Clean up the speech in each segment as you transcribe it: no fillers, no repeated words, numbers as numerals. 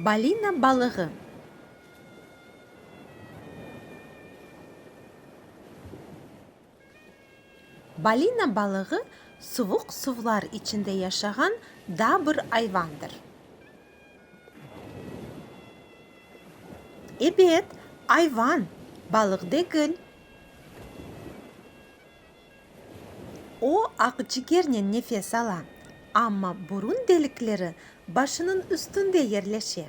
Balina balığı. Balina balığı suvuq suvlar içinde yaşağan daa bir ayvandır. Ebet, ayvan, balıq degil. O, aqcigernen nefes ala, amma burun delikleri başınıñ üstünde yerleşe.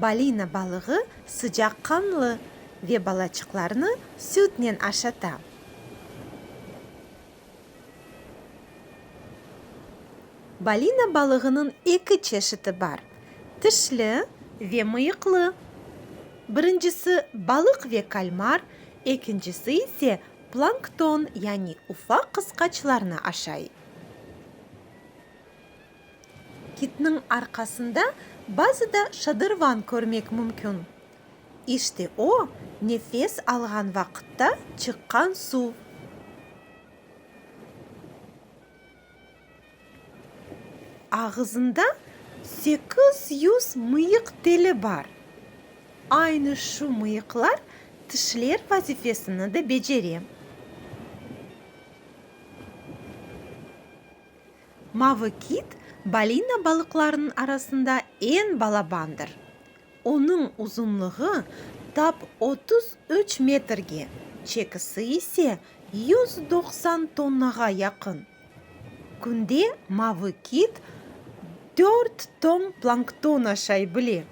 Balina balığı sıcaqqanlı ve balaçıqlarını sütnen aşata. Balina balığınıñ eki çeşiti bar, tişli ve mıyıqlı. Birincisi balıq ve kalmar, ekincisi ise plankton, yani ufaq qısqaçlarnı aşay. Kitniñ arqasında bazıda şadırvan körmek mümkün. İşte o, nefes alğan vaqıtta çıqqan suv. Ağızında 800 mıyıq tili bar. Aynı şu mıyıqlar tişler vazifesini de becere. Mavı kit balina balıqlarınıñ arasında eñ balabandır. Onıñ uzunlığı tap 33 metrge, çekisi ise 190 tonnağa yaqın. Künde mavı kit dört ton plankton aşay bile.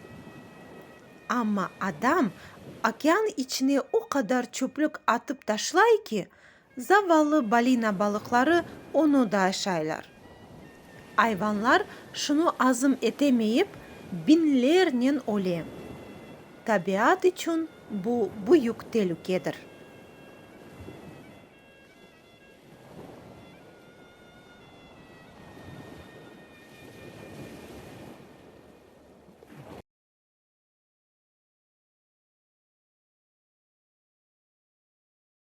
Amma adam okean içine o qadar çöplük atıp taşlay ki, zavallı balina balıqları onı da aşaylar. Ayvanlar şunı azım etemeyip, biñlernen öle. Tabiat içün bu büyük telükedir.